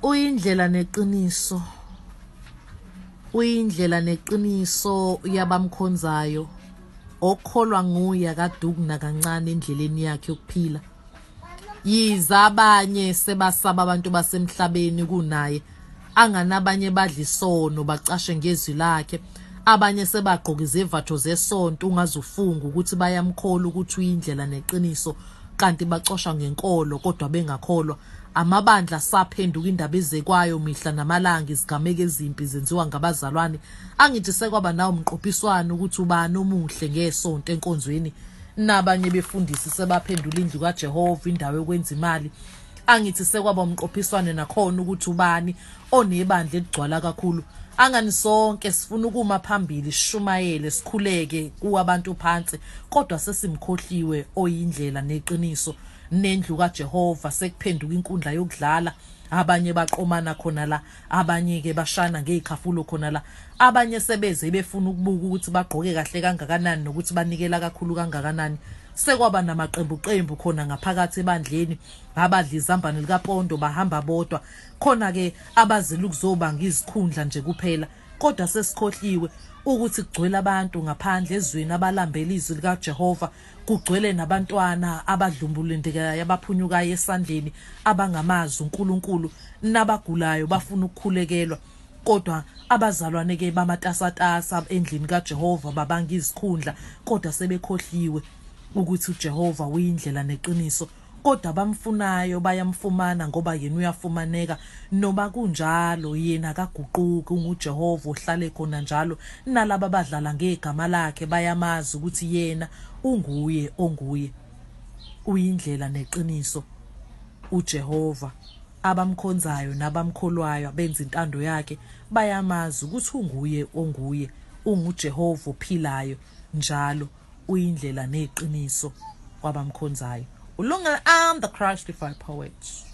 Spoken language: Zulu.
Uyindlela neqiniso. Uyindlela neqiniso yabamkhonzayo. Okholwa nguye akaduki nakancane endleleni yakhe yokuphila. Yize abanye sebasaba abantu basemhlabeni kunaye, anganabanye badla isono bacashe ngezwi lakhe. Abanye sebagqoka izevatho zesonto ungaze ufunge ukuthi bayamkholwa ukuthi uyindlela neqiniso kanti bacosha ngenkolo kodwa bengakholwa. Amabandla asaphenduka indaba ezekwayo mihla namalanga izigameko ezimpi zenziwa ngabazalwane. Angithi sekwaba nawo umqophiswano ukuthi ubani omuhle ngesonto enkonzweni. Nabanye befundisi sebaphendula indlu kaJehova indawo yokwenza imali. Angithi sekwaba umqophiswano nakhona ukuthi ubani onebandla eligcwala kakhulu. Angani sonke sifuna ukuma phambili sishumayele sikhuleke kuwabantu phansi kodwa sesimkhohliwe oyindlela neqiniso nendlu kaJehova sekuphenduka inkundla yokudlala abanye baqomana khona la abanye ke bashana ngezikhafulo khona la abanye sebeze befuna ukubuka ukuthi bagqoke kahle kangakanani nokuthi banikela kakhulu kangakanani sekwaba namaqembu qembu khona ngaphakathi ebandleni abadla izambane likapondo bahamba bodwa khona ke abazela ukuzobanga izikhundla nje kuphela kodwa sesikhohliwe ukuthi kugcwele abantu ngaphandle ezweni abalambela izwi likaJehova Kugcwele nabantwana abadlumbulindekayo abaphunyukayo esandleni abangamazi uNkulunkulu nabagulayo bafuna ukukhulekelwa kodwa abazalwane ke bamatasatasa endlini kaJehova babanga izikhundla kodwa sebekhohliwe ukuthi uJehova uyindlela neqiniso kodwa abamfunayo bayamfumana ngoba yena uyafumaneka noma kunjalo yena akaguquki unguJehova ohlale khona njalo nalaba abadlala ngegama lakhe bayamazi ukuthi yena unguye onguye uyindlela neqiniso uJehova abamkhonzayo nabamkholwayo abenza intando yakhe bayamazi ukuthi unguye onguye unguJehova ophilayo njalo uyindlela neqiniso kwabamkhonzayo. Ulungile, I'm the Christified poet.